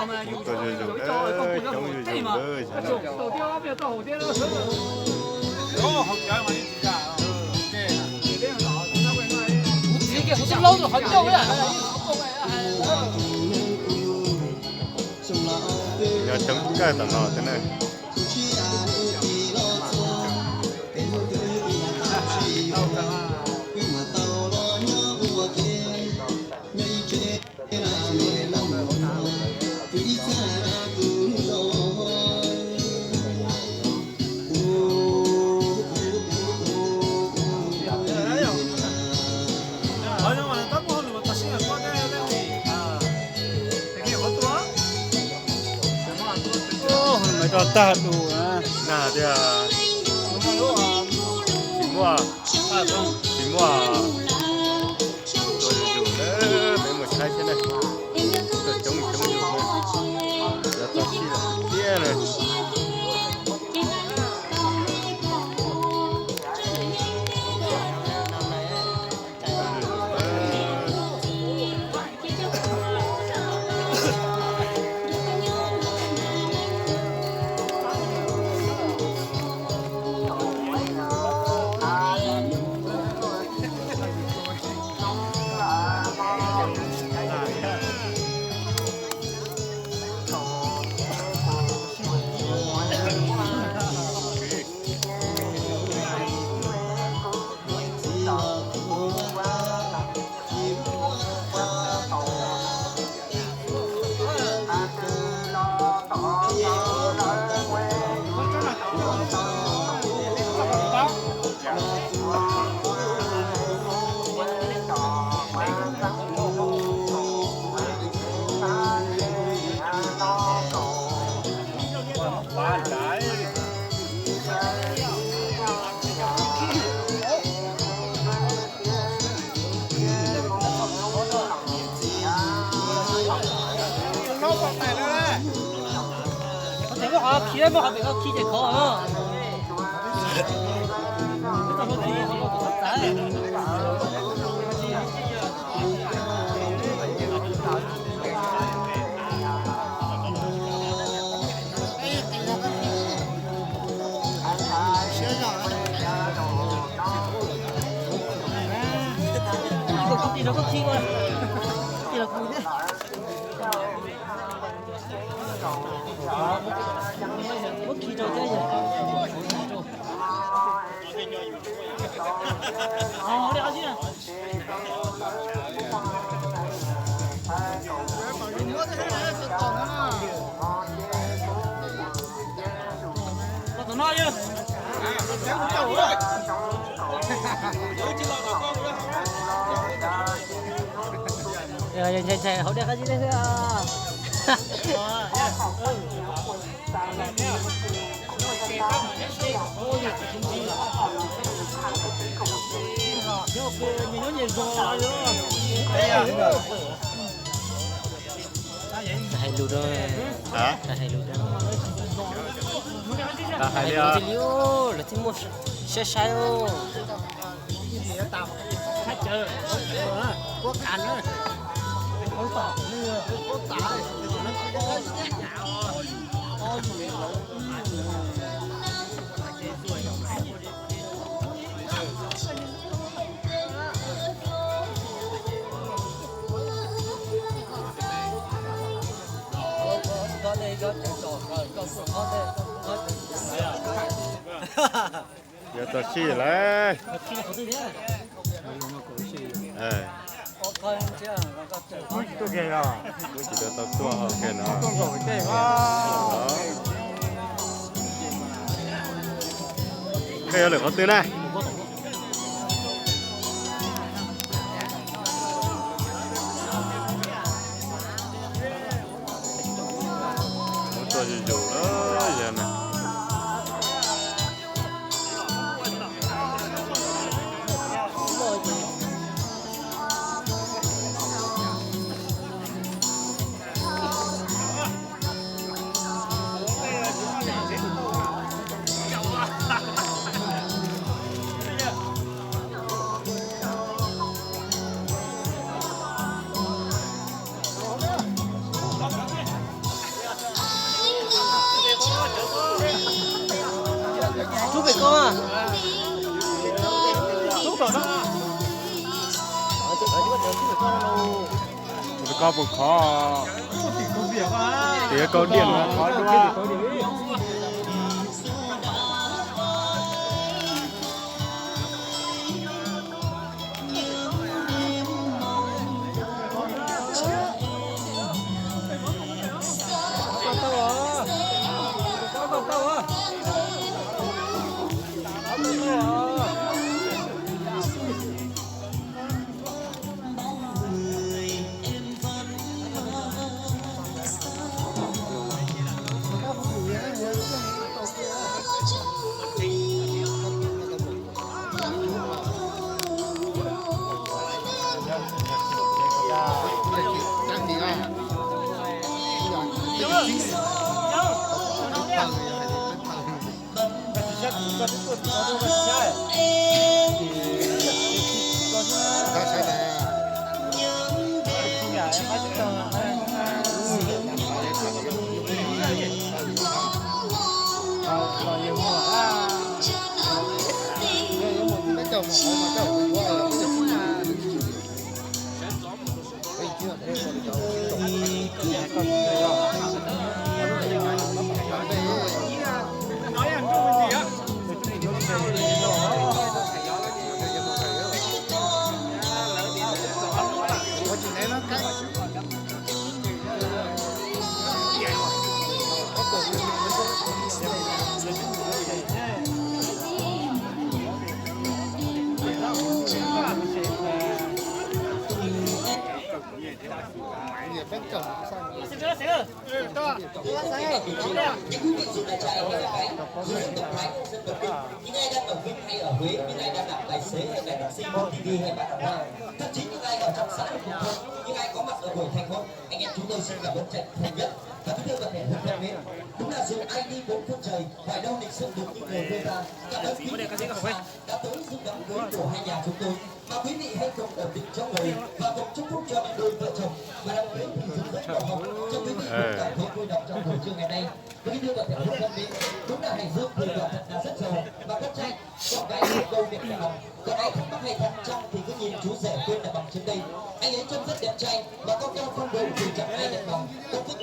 Tuaj zuj zus, coob zuj zus lawm. Yog coob kawg tom no thiab na. Tag dus na, tias tsis muaj, tsis muaj. Tuaj zuj zus na, peb mus saib thiab na. Tuaj coob coob zus, yuav txog sij lawm tiag na. Muab qhov khiav, muab qhov pem ko khi ces khov. Muab khi rau thiab yog. Ntshai ntshai hauv dej qab zib dej xwb. Hais lus rau, hais lus rau, hais lus li lawv thiaj muaj siab saib. Yuav txog sij lawm. Kuv tsis tau tuaj hauv kiag no. Koj yuav lawm qhov twg na? Muab tuaj zuj zus lawm yog na. Rub pem koj. Rub kom no. Koj puas khov? Tiav kau diam no khov dua. Những quý vị dù là trai hay là gái, du khách nước ngoài, dân tộc Kinh, những ai đang ở Vinh hay ở Huế, những ai đang làm tài xế hay là taxi, đi đi hay bán hàng, thậm chí những ai ở trong xã hội nông thôn, những ai có mặt ở buổi thành hôn, anh em chúng tôi xin cảm ơn chân thành nhất. Và kính thưa toàn thể hội thân mến, đúng là dù ai đi bốn phương trời, hoài đâu lịch sự được như người quê ta. Cảm ơn quý vị đã xa, đã tới dự đám cưới của hai nhà chúng tôi. Mà quý vị hãy cùng ổn định chỗ ngồi và cùng chúc phúc cho đôi vợ chồng. Và đám cưới thì rực rỡ màu hồng, cho quý vị cũng cảm thấy vui lòng trong buổi trưa ngày nay. Với cái đưa vào thành phố Phan Thiết, đúng là Hải Dương thì quả thật là rất giàu và cắt trai. Con gái thì câu miệng là bằng, con gái thắc mắc hay thẳng trăng thì cứ nhìn chú rể quên là bằng chứng đây. Anh ấy trông rất đẹp trai, mà có cao phong độ thì chẳng ai nhận bằng. Công thức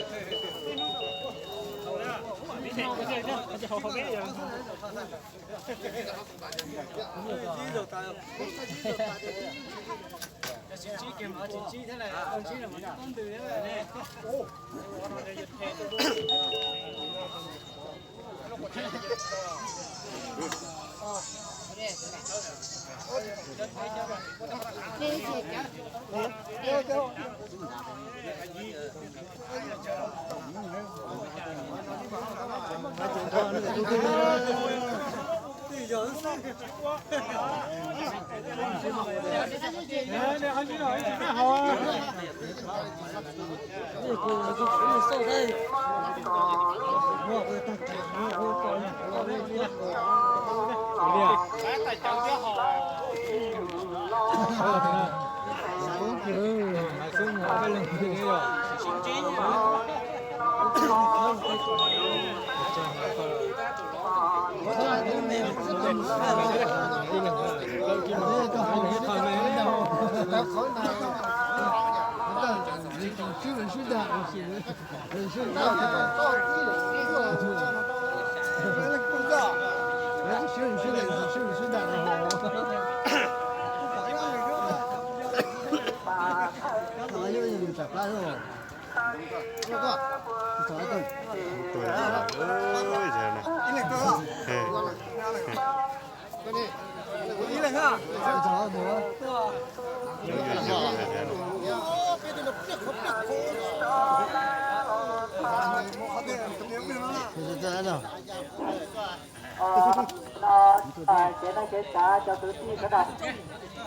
Ces nej kev xav cov kwv tij sawv daws,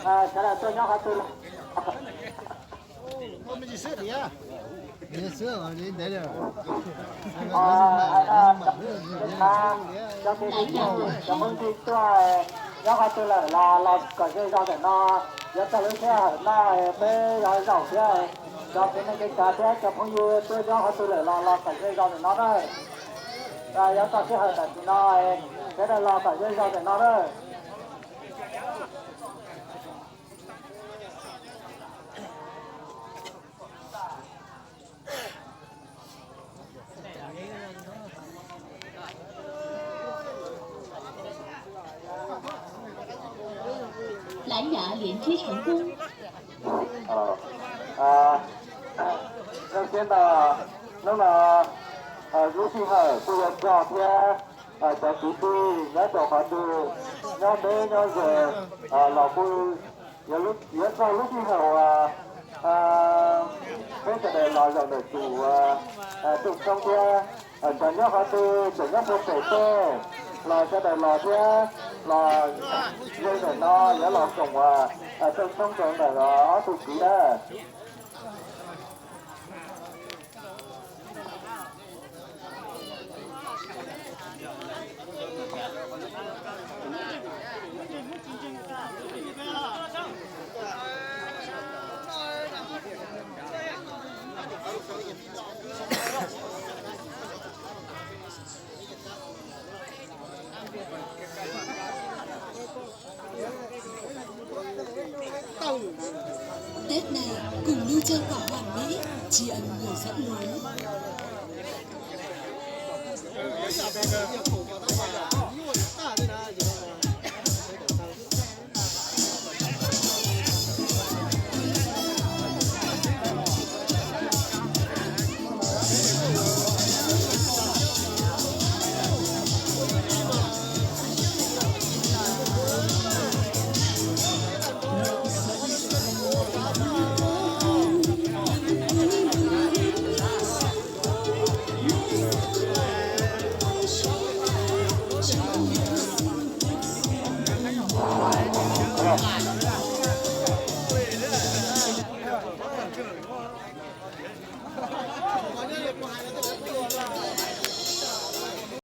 sawv daws tuaj nyob qhov twg los? Cov kwv tij, cov phooj ywg tuaj nyob qhov twg lawm los los kom ze zog ntawm no. Yuav txog lub sij hawm no peb yuav zaum thiab. Cov kwv tij neej tsa thiab cov phooj ywg tuaj nyob qhov twg lawm los los kom ze zog ntawm no na. Yuav txog sij hawm tam sim no, Sawv daws los kom zoo zog ntawm no na. Lái nhà liên kết thành công. Zoo siab ntau, hnub no lub sij hawm kuj yuav txog thiab, cov kwv tij nyob rau qhov twg, nyob deb nyob ze los kuj yuav txog lub sij hawm uas peb sawv daws los zaum ntawm tus Tooj Tshoob thiab. Cov nyob qhov twg tseem nyob puag pem tej los sawv daws los thiab, los ze ntawm no yuav los koom uas Tooj Tshoob rau ntawm ob tug kwv na. Tết này, cùng New Châu Bảo Hoàn Mỹ tri ân người dẫn lối.